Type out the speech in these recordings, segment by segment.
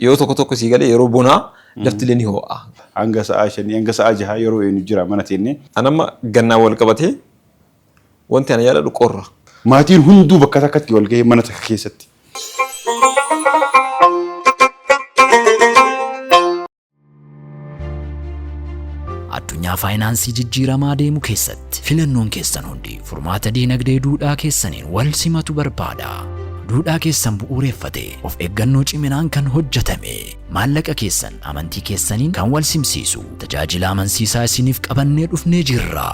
Yeroo tokko tokko sii galee yeroo bonaa lafti illee ni ho'a. Hanga sa'aa shanii hanga sa'aa jahaa yeroo eenyu jira mana teennee. An amma gannaan wal qabatee wanti ana yaadadhu qorra. Maatiin hunduu bakka takkatti wal gahee mana takka keessatti. Addunyaa faayinaansii jijjiiramaa deemu keessatti filannoon keessan hundi furmaata diinagdee duudhaa keessaniin wal simatu barbaada. Duudhaa keessan bu'uureffate of eeggannoo ciminaan kan hojjetame maallaqa keessan amantii keessaniin kan wal simsiisu tajaajila amansiisaa isiniif qabannee dhufnee jirra.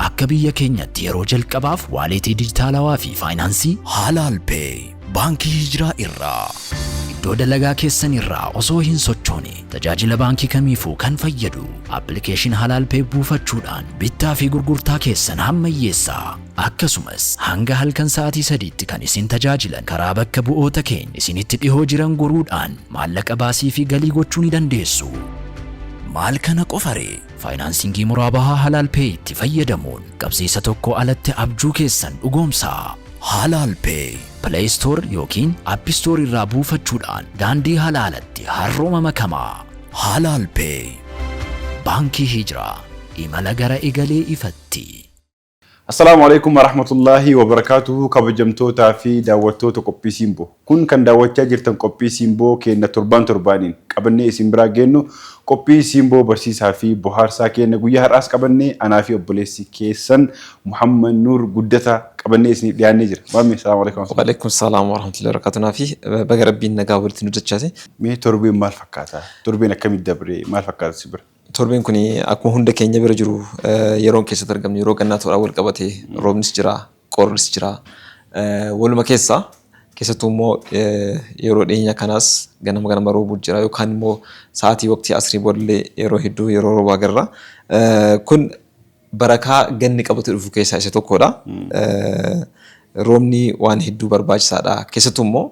Akka biyya keenyatti yeroo jalqabaaf waaleetii dijitaalawaa fi faayinaansii Halaal Pay Baankii Hijiraa irraa. Iddoo dalagaa keessan irraa osoo hin sochoone tajaajila baankii kamiifuu kan fayyadu appilikeeshin Halaal Pay buufachuudhaan bittaa fi gurgurtaa keessan hammayyeessaa. Akkasumas hanga halkan sa'aatii 3tti kan isin tajaajilan karaa bakka bu'oota keenya isinitti dhihoo jiran goruudhaan maallaqa baasii fi galii gochuu ni dandeessu. Maal kana qofaree? Faayinaansingii muraabahaa Halaal Pay'tti fayyadamuun qabsiisa tokko alatti abjuu keessan dhugoomsaa. Halaal Pay Play Store yookiin App Store irraa buufachuudhaan daandii halaalatti harrooma makamaa. Halaal Pay Baankii Hijraa imala gara egalee ifatti. Assalaamu alaikum warahmatullaahi wabarakaatuhu kabajamtootaa fi daawwattoota qophii Siimboo. Kun kan daawwachaa jirtan qophii Siimboo keenna torbaan torbaaniin qabannee isin biraa geennu qophii Siimboo barsiisaa fi bohaarsaa keenna guyyaa har'aas qabannee anaa fi obboleessi keessan Muhammad Nuur Guddataa qabannee isiniif dhiyaannee jira. Maammee assalaamu alaikum warahmatullahi. Waalaikum salaam warahmatullahi wabarakatuh. Naafi baga rabbiin nagaa walitti nu dachaase. Mee torbeen maal fakkaata? Torbeen akkamitti dabre? Maal fakkaata si bira? Torbeen kun akkuma hunda keenya bira jiru yeroon keessatti argamnu yeroo gannaa ta'uudhaan wal qabate roobnis jira, qorris jira. Waluma keessa keessattuu immoo yeroo dhiyeenya kanaas ganama ganama roobuu jira yookaan immoo sa'aatii waqtii asrii boodallee yeroo hedduu yeroo roobaa agarra. Kun barakaa ganni qabate dhufu keessaa isa tokkodha. Roobni waan hedduu barbaachisaadha. Keessattuu immoo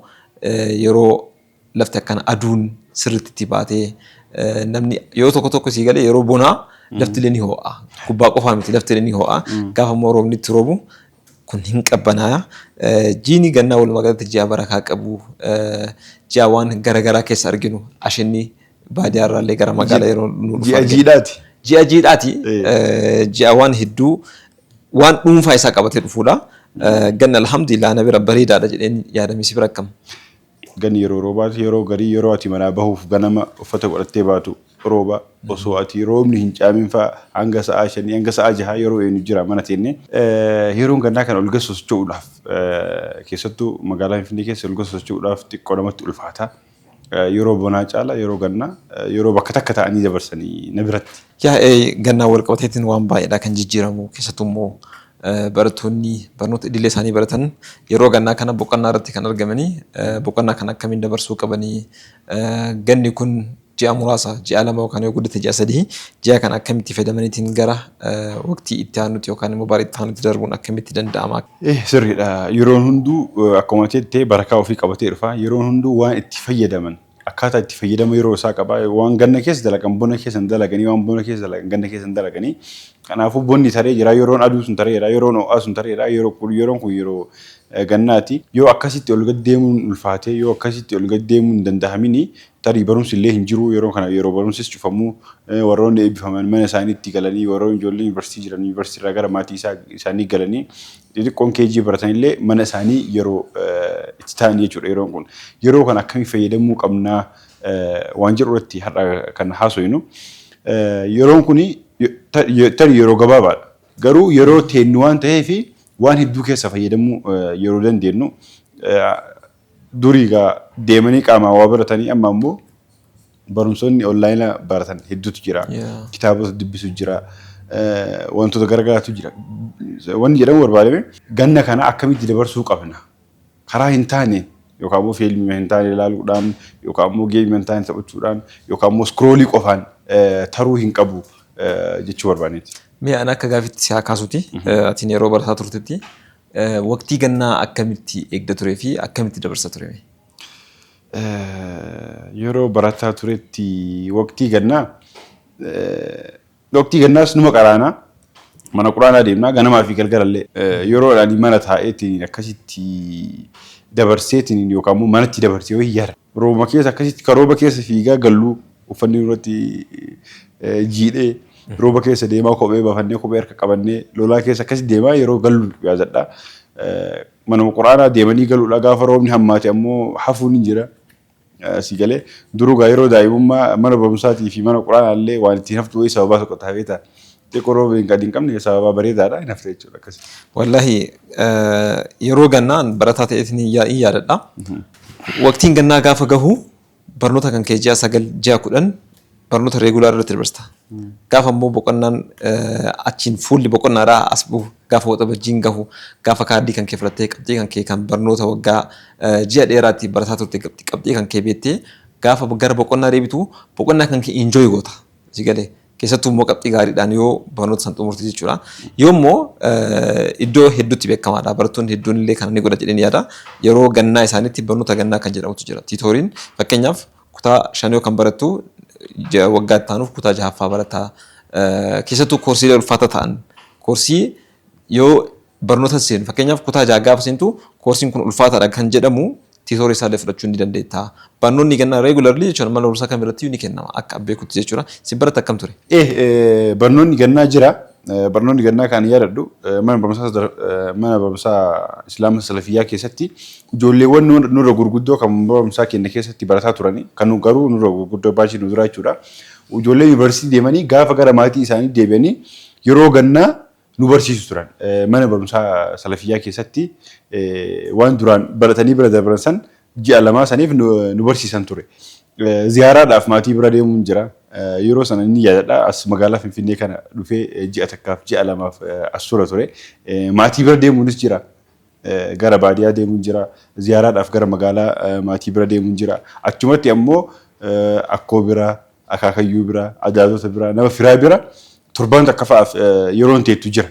yeroo lafti akkana aduun sirriitti itti baatee namni yeroo tokko tokko sii galee yeroo bonaa lafti illee ni ho'a. Gubbaa qofaa miti lafti illee ni ho'a. Gaafa immoo roobni itti roobu kun hin qabbanaaya. Jiini gannaa walumaa galatti ji'a barakaa qabu ji'a waan garaagaraa keessa arginu ashinni baadiyaa irraa illee gara magaalaa yeroo nu dhufu Ji'a argina. jiidhaati. Ji'a jiidhaati. Ji'a waan hedduu waan dhuunfaa isaa qabatee dhufuudha. Ganna alhamdulillah na bira bareedaadha jedheen yaadame si bira akkam? Ganni yeroo roobaati. Yeroo garii yeroo ati manaa bahuuf ganama uffata godhattee baatu rooba. Osoo ati roobni hin caamin fa'a hanga sa'aa shanii hanga sa'aa jahaa yeroo eenyu jira mana teennee. Yeroon gannaa kana ol gad sosocho'uudhaaf keessattuu magaalaa Finfinnee keessa ol gad sosocho'uudhaaf xiqqoo namatti ulfaata. Yeroo bonaa caala yeroo gannaa yeroo bakka takka ta'anii dabarsanii na biratti. Yaa gannaan wal qabateetiin waan baay'eedha kan jijjiiramu keessattuu immoo barattoonni barnoota idilee isaanii baratan yeroo gannaa kana boqonnaa irratti kan argamanii boqonnaa kana akkamiin dabarsuu qabanii ganni kun ji'a muraasa ji'a 2 yookaan yoo guddate ji'a 3 ji'a kana akkamitti fayyadamaniitiin gara waqtii itti aanutti yookaan immoo bara itti aanutti darbuun akkamitti danda'ama. Sirriidha. Yeroon hunduu akkuma jette barakaa ofii qabatee dhufa. Yeroon hunduu waan itti fayyadaman akkaataa itti fayyadama yeroo isaa qaba. Waan ganna keessa dalagan bona keessa hin dalaganii, waan bona keessa dalagan ganna keessa hin dalaganii. Kanaafuu bonni taree jira, yeroon aduu sun tareera, yeroon ho'aa sun tareera, yeroo kun yeroon kun yeroo gannaati. Yoo akkasitti ol gad deemuun ulfaatee, yoo akkasitti ol gad deemuun hin dandahamini tarii barumsi illee hin jiru. Yeroo kana yeroo barumsis cufamu warroonni eebbifaman mana isaaniitti galanii, warroonni ijoollee yuunivarsiitii jiran yuunivarsiitii irraa gara maatii isaanii galanii xixiqqoon KG baratanillee mana isaanii yeroo itti ta'an jechuudha yeroon kun. Yeroo kana akkamii fayyadamuu qabnaa waan jedhu irratti har'a kan haasofnu. Yeroon kun tarii yeroo gabaabaadha. Garuu yeroo teennu waan ta'eef waan hedduu keessa fayyadamuu yeroo dandeenyu durii egaa deemanii qaamaan waa baratanii amma ammoo barumsoonni onlaayina baratan hedduutu jira. Kitaabota dubbisu jira. Wantoota garagaraatu jira. Wanni jedhamu barbaadame ganna kana akkamitti dabarsuu qabna? Karaa hin taane yookaan immoo fiilmii hin taane ilaaluudhaan yookaan immoo geemii hin taane taphachuudhaan yookaan immoo iskroolii qofaan taruu hin qabu jechuu barbaadeeti. Mee ani akka gaafiitti si haa kaasuti. Atiin yeroo barataa turtetti waqtii gannaa akkamitti eegda turee fi akkamitti dabarsa ture? Yeroo barataa turetti waqtii gannaa waqtii gannaas numa qaraanaa mana quraanaa deemnaa ganamaa fi galgalallee yeroodhaan mana taa'eetiin akkasitti dabarseetiin yookaan immoo manatti dabarsee wayii yaada. Rooba keessa akkasitti kan rooba keessa fiigaa galluu, uffanni irratti jiidhee, rooba keessa deemaa, kophee baafannee, kophee harka qabannee, lolaa keessa akkasitti deemaa yeroo gallu yaadadha. Manuma quraanaa deemanii galuudha. Gaafa roobni hammaate ammoo hafuun hin jira. Si galee, duruu gaa yeroo daa'imummaa mana barumsaatii fi mana quraanaa illee waan ittiin haftu wayii sababaa tokko taa'ee ta'a. Xiqqoo rooba hin qabne sababaa bareedaadha, hin hafte jechuudha akkasii. Wallahi, yeroo gannaan barataa ta'eetiin hin yaadadha. Waqtiin gannaa gaafa gahu barnoota kan kee ji'a 9, ji'a 10 barnoota regular irratti dabarsta. Gaafa immoo boqonnaan achiin fuulli boqonnaadhaa as bu'u, gaafa Waxabajjiin gahu, gaafa kaardii kan kee fudhattee, qabxii kan kee kan barnoota waggaa ji'a dheeraatti barataa turte, qabxii kan kee beektee gaafa gara boqonnaa deebitu, boqonnaa kan kee enjoy goota. Si galee, keessattuu immoo qabxii gaariidhaan yoo barnoota san xumurte jechuudha. Yoo immoo iddoo hedduutti beekamaadha. Barattoonni hedduun illee kana ni godha jedheen yaada. Yeroo gannaa isaaniitti barnoota gannaa kan jedhamutu jira. Tutoriin fakkeenyaaf kutaa 5 yoo kan barattu, waggaa itti aanuuf kutaa jahaffaa barataa. Keessattuu koorsiilee ulfaata ta'an, koorsii yoo barnoota seenu, fakkeenyaaf kutaa 6 gaafa seentu koorsiin kun ulfaataadha kan jedhamu, tutorii isaallee fudhachuu ni dandeetta. Barnoonni gannaa regularly jechuudha mana barumsaa kamirratti ni kennama akka beekutti jechuudha. Si baratta akkam ture? Barnoonni gannaa jira. Barnoonni gannaa kan yaadadhu mana barumsaa Islaama Salafiyyaa keessatti ijoolleewwan nurra gurguddoo kan barumsaa keenya keessatti barataa turani, kan garuu nurra gurguddoo baachii nu dura jechuudha. Ijoollee yuunivarsiitii deemanii gaafa gara maatii isaanii deebi'anii yeroo gannaa nu barsiisu turan. Mana barumsaa Salafiyyaa keessatti waan duraan baratanii bira dabran san ji'a 2 saniif nu barsiisan ture. Ziyaaraadhaaf maatii bira deemuun jira. Yeroo sana inni yaadadha, as magaalaa Finfinnee kana dhufee ji'a 1f ji'a 2f as tura ture. Maatii bira deemuunis jira. Gara baadiyyaa deemuun jira. Ziyaaraadhaaf gara magaalaa maatii bira deemuun jira. Achumatti ammoo akkoo bira, akaakayyuu bira, adaadota bira, nama firaa bira torbaan takka fa'aaf yeroon teettu jira.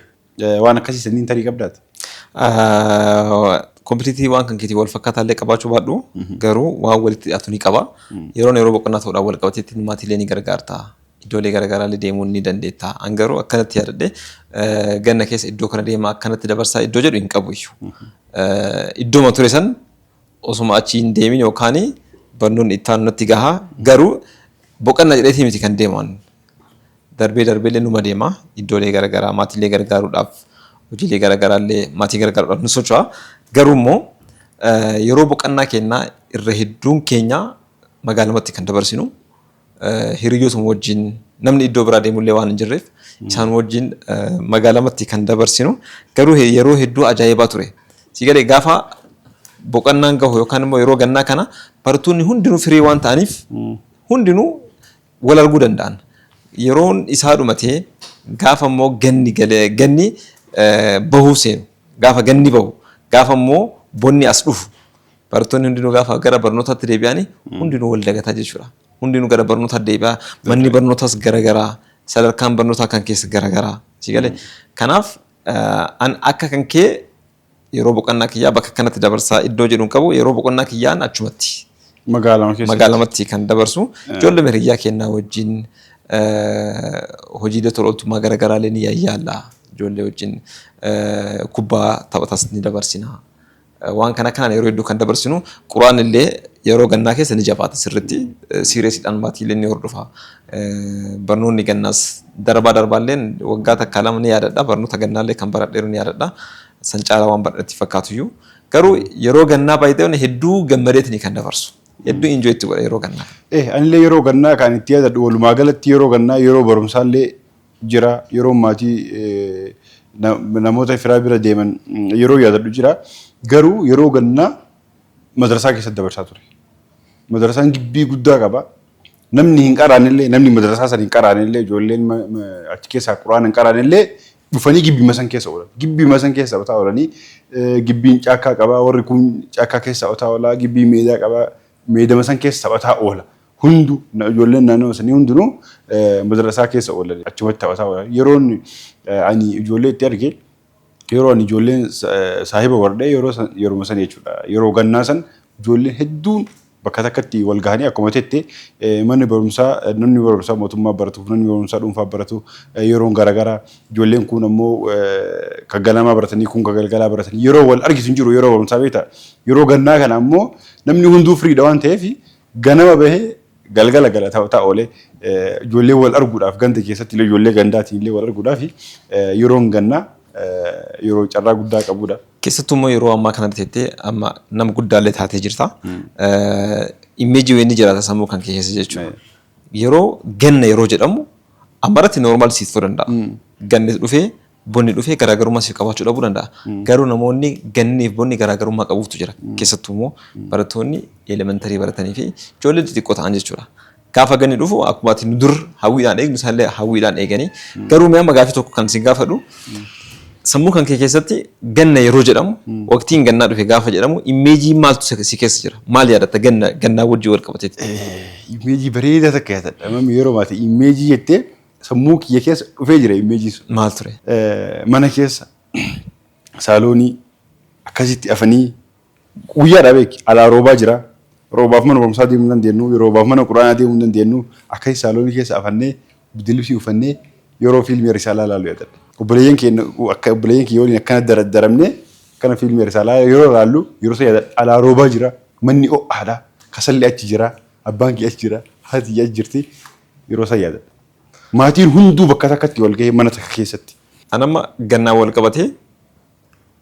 Waan akkasii saniin tarii qabdaati. Completely waan kan keetii wal fakkaataa illee qabaachuu baadhu, garuu waan walitti dhiyaatu ni qaba. Yeroon yeroo boqonnaa ta'uudhaan wal qabateetti maatiilee ni gargaarta. Iddoolee garaagaraallee deemuu ni dandeetta. An garuu akkanatti yaadadhe ganna keessa iddoo kana deemaa, akkanatti dabarsaa iddoo jedhu hin qabu iyyuu. Iddooma ture san osuma achi hin deemin yookaan barnoonni itti aanu natti gahaa, garuu boqonnaa jedheetii miti kan deeman. Darbee darbeellee numa deema, iddoolee garaagaraa maatiilee gargaaruudhaaf, hojiilee garaagaraallee maatii gargaaruudhaaf ni socho'a. Garuu immoo yeroo boqonnaa kennaa irra hedduun keenya magaalumatti kan dabarsinu hiriyootuma wajjin, namni iddoo biraa deemullee waan hin jirreef isaan wajjin magaalamatti kan dabarsinu. Garuu yeroo hedduu ajaa'ibaa ture. Si galee, gaafa boqonnaan gahu yookaan immoo yeroo gannaa kana barattoonni hundinuu firii waan ta'aniif hundinuu wal arguu danda'an. Yeroon isaa dhumatee gaafa immoo ganni galee, ganni bahuu seenu, gaafa ganni bahu, gaafa immoo bonni as dhufu, barattoonni hundinuu gaafa gara barnootaatti deebi'anii hundinuu wal dagataa jechuudha. Hundinuu gara barnootaatti deebi'a. Manni barnootaas garagaraa, sadarkaan barnootaa kan keessa garagaraa. Si galee, kanaaf an akka kan kee yeroo boqonnaa kiyyaa bakka kanatti dabarsaa iddoo jedhu hin qabu. Yeroo boqonnaa kiyyaan achumatti. Magaalama keessatti. Magaalamatti kan dabarsu ijoollee hiriyyaa kennaa wajjin hojiilee tola ooltummaa garaagaraalee ni yayyaalla. Ijoollee wajjin kubbaa taphatas ni dabarsina. Waan kana kanaan yeroo hedduu kan dabarsinu. Quraan illee yeroo gannaa keessa ni jabaata, sirriitti seriousiidhaan maatiilee ni hordofa. Barnoonni gannaas darbaa darbaallee waggaa takka lama ni yaadadha. Barnoota gannaallee kan baradheeru ni yaadadha. San caalaa waan baradhetti fakkaatu iyyuu. Garuu yeroo gannaa baay'ee hedduu gammadeetini kan dabarsu. Hedduu enjoy itti godha yeroo gannaa. Anillee yeroo gannaa kan itti yaadadhu, walumaa galatti yeroo gannaa yeroo barumsaallee jira, yeroo maatii namoota firaa bira deeman yeroo yaadadhu jira. Garuu yeroo gannaa madrasaa keessatti dabarsaa ture. Madrasaan gibbii guddaa qaba. Namni hin qaraanillee, namni madrasaa sana hin qaraanillee, ijoolleen achi keessaa quraana hin qaraanillee dhufanii gibbii san keessa oolan. Gibbii san keessa otaa oolanii, gibbiin caakkaa qaba, warri kun caakkaa keessa otaa oola, gibbii meedaa qaba, meedama san keessa taphataa oola. Hundu ijoolleen naannoo sanii hundinuu madrasaa keessa oolan, achumatti taphataa oolan. Yeroon ani ijoollee itti arge, yeroo ani ijoolleen saahiba godhadhee yeroo yeruma san jechuudha. Yeroo gannaa san ijoolleen hedduun bakka takkatti wal gahanii, akkuma jette, manni barumsaa, namni barumsaa mootummaa baratuuf, namni barumsaa dhuunfaa baratu yeroon garaagaraa, ijoolleen kun ammoo kan ganamaa baratanii, kun kan galgalaa baratanii, yeroo wal argitu hin jiru yeroo barumsaa, beektaa. Yeroo gannaa kana ammoo namni hunduu firiidha waan ta'eef Ganama bahee galgala gala taphataa oolee ijoollee wal arguudhaaf, ganda keessatti illee ijoollee gandaatiin illee wal arguudhaaf, yeroon gannaa yeroo carraa guddaa qabudha. Keessattuu immoo yeroo ammaa kana teettee amma nama guddaallee taatee jirta. Image wayii ni jiraata sammuu kan keessa jechuudha. Yeroo ganna yeroo jedhamu ammarratti normal siif ta'uu danda'a. Ganni dhufee bonni dhufee garaagarummaa siif qabaachuu dhabuu danda'a. Garuu namoonni ganniif bonni garaagarummaa qabuutu jira. Keessattuu immoo barattoonni elementary baratanii fi ijoollee xixiqqoo ta'an jechuudha. Gaafa ganni dhufu akkuma ati nu dur hawwiidhaan eegnu isaallee hawwiidhaan eeganii. Garuu mee amma gaafii tokko kan si gaafadhu, sammuu kan kee keessatti ganna yeroo jedhamu, waqtiin gannaa dhufe gaafa jedhamu, image maaltu si keessa jira? Maal yaadatta ganna gannaa wajjin wal qabateeti? Image bareedaa takka yaadadha. Mammi yeroo maati image jettee sammuu kiyya keessa dhufee jira image sun. Maal ture? Mana keessa saaloonii akkasitti afanii guyyaadha beeki, alaa roobaa jira. Roobaaf mana barumsaa deemuu hin dandeenyu, roobaaf mana quraanaa deemuu hin dandeenyu. Akkasi saaloonii keessa afannee bidilibsii uffannee yeroo fiilmii Risaalaa ilaallu yaadadha. Obboleeyyan keenya akka obboleeyyan kiyya waliin akkana daraddaramnee akkana fiilmii Risaalaa yeroo ilaallu yeroo sana yaadadha. Alaa roobaa jira, manni ho'aadha, kasalli achi jira, abbaan kiyya achi jira, haati kiyya achi jirti, yeroo sana yaadadha. Maatiin hunduu bakka takkatti wal gahee mana takka keessatti. Anamma gannaan wal qabatee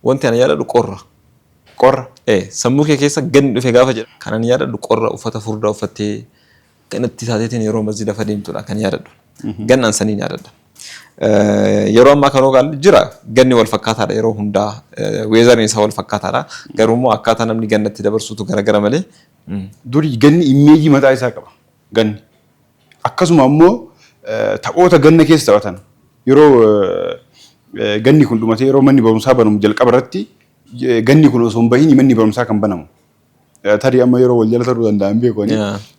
wanti ana yaadadhu qorra. Qorra. Sammuu kee keessa ganni dhufe gaafa jedhu kan ani yaadadhu qorra, uffata furdaa uffattee kanatti taateetiin yeroo masjida lafa deemtudha kan yaadadhu. Gannaan saniin yaadadha. Yeroo ammaa kan hoogaan jira, ganni wal fakkaataadha yeroo hundaa, weatheriin isaa wal fakkaataadha. Garuu immoo akkaataa namni gannatti dabarsuutu garagara malee. Durii ganni image mataa isaa qaba. Ganni. Akkasuma ammoo taphoota ganna keessa taphatan, yeroo ganni kun dhumatee yeroo manni barumsaa banamu, jalqaba irratti ganni kun osoo hin bahin manni barumsaa kan banamu. Tarii amma yeroo wal jala taruu danda'an beeku.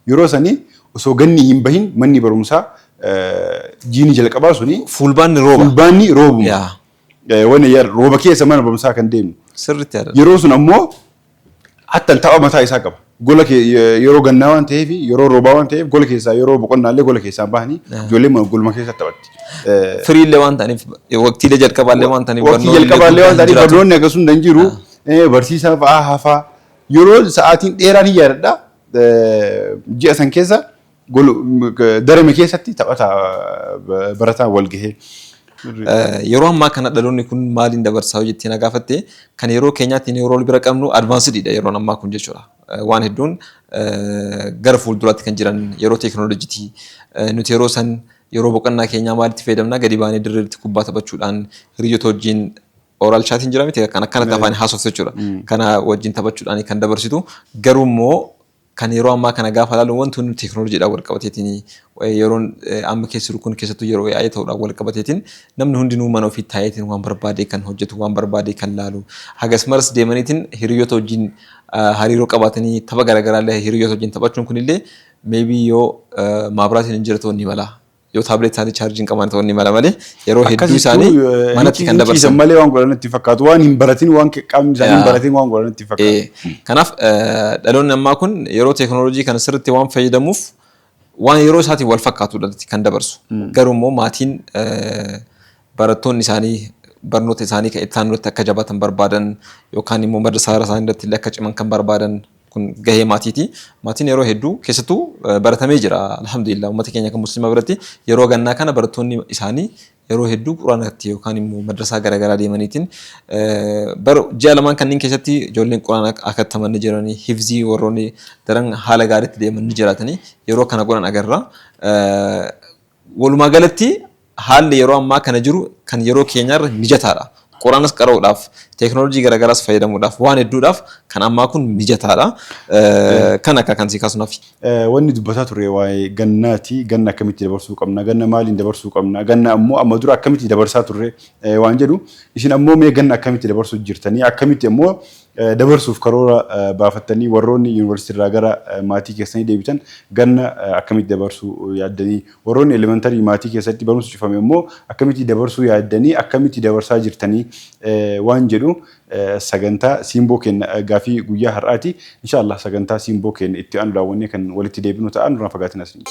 Yeroo sanii osoo ganni hin bahin manni barumsaa jiini jalqabaa suni Fulbaanni rooba. Fulbaanni roobuma. Wanni rooba keessa mana barumsaa kan deemnu. Sirriitti yaadadha. Yeroo sun ammoo hattan tapha mataa isaa qaba. Gola yeroo gannaa waan ta'eef, yeroo roobaa waan ta'eef, gola keessaa yeroo boqonnaallee gola keessaa bahanii ijoolleen golma keessa taphatti. Firiillee waan ta'aniif, waqtiilee jalqabaallee waan ta'aniif Waqtii jalqabaallee waan ta'aniif barnoonni akkasuma hin jiru. Barsiisaa fa'aa hafaa yeroo sa'aatiin dheeraan hin yaadadha. Ji'a san keessa darame keessatti taphata barataan wal gahee. Yeroo ammaa kana dhaloonni kun maaliin dabarsaa jettee na gaafatte, kan yeroo keenyaatti yeroo wal bira qabnu advancediidha yeroon ammaa kun jechuudha. Waan hedduun gara fuulduraatti kan jiran yeroo teekinooloojiitii. Nuti yeroo san yeroo boqonnaa keenyaa maalitti fayyadamna? Gadi baanee dirreetti kubbaa taphachuudhaan, hiriyoota wajjin oral chatiin jira miti, kan akkanatti afaan haasoftu jechuudha. Kana wajjin taphachuudhaan kan dabarsitu. Garuu immoo kan yeroo ammaa kana gaafa ilaalu wanti hundi teekinooloojiidhaan wal qabateetiin, yeroon amma keessa jiru kun keessattuu yeroo AI ta'uudhaan wal qabateetiin, namni hundinuu mana ofii taa'eetiin waan barbaade kan hojjetu, waan barbaade kan laalu, hagas maras deemaniitiin hiriyoota wajjin hariiroo qabaatanii tapha garaagaraallee hiriyoota wajjin taphachuun kunillee maybe yoo maabiraatiin hin jira ta'uu ni mala. Yoo tablet isaanii chaarjii hin qaban ta'uu ni mala malee yeroo hedduu isaanii manatti kan dabarsan. Malee waan godhan itti fakkaatu, waan hin baratin, waan qaamni isaanii hin baratin waan godhan itti fakkaatu. Kanaaf dhaloonni ammaa kun yeroo teekinooloojii kana sirriitti waan fayyadamuuf waan yeroo isaatiin wal fakkaatudha kan dabarsu. Garuu immoo maatiin barattoonni isaanii barnoota isaanii kan itti aanu irratti akka jabaatan barbaadan yookaan immoo madrasaa isaanii irratti illee akka ciman kan barbaadan, kun gahee maatiiti. Maatiin yeroo hedduu keessattuu baratamee jira. Alhamdulillah, uummata keenya kan musliima biratti yeroo gannaa kana barattoonni isaanii yeroo hedduu quraanatti yookaan immoo madrasaa garaagaraa deemaniitiin ji'a lamaan kanneen keessatti ijoolleen quraana akka taman ni jiranii, hifzii warroonni daran haala gaariitti deeman ni jiraatanii yeroo kana godhan agarra. Walumaa galatti haalli yeroo ammaa kana jiru kan yeroo keenyaarra mijataadha. Quraanas qara'uudhaaf, teekinooloojii garaagaraas fayyadamuudhaaf, waan hedduudhaaf kan ammaa kun mijataadha. Kan akka kan si kaasunaaf. Wanni dubbataa turre waa'ee gannaati. Ganna akkamitti dabarsuu qabna? Ganna maaliin dabarsuu qabna? Ganna ammoo amma dura akkamitti dabarsaa turre waan jedhu. Isin ammoo mee ganna akkamitti dabarsuu jirtanii? Akkamitti ammoo dabarsuuf karoora baafattanii? Warroonni yuunivarsiitii irraa gara maatii keessanii deebitan ganna akkamitti dabarsuu yaaddanii? Warroonni elementary maatii keessatti barumsa cufame immoo akkamitti dabarsuu yaaddanii? Akkamitti dabarsaa jirtanii waan jedhu sagantaa siimboo keenya gaafii guyyaa har'aati. Inshaallah sagantaa siimboo keenya itti aanu daawwannee kan walitti deebinu ta'a, nurraan fagaatina isin.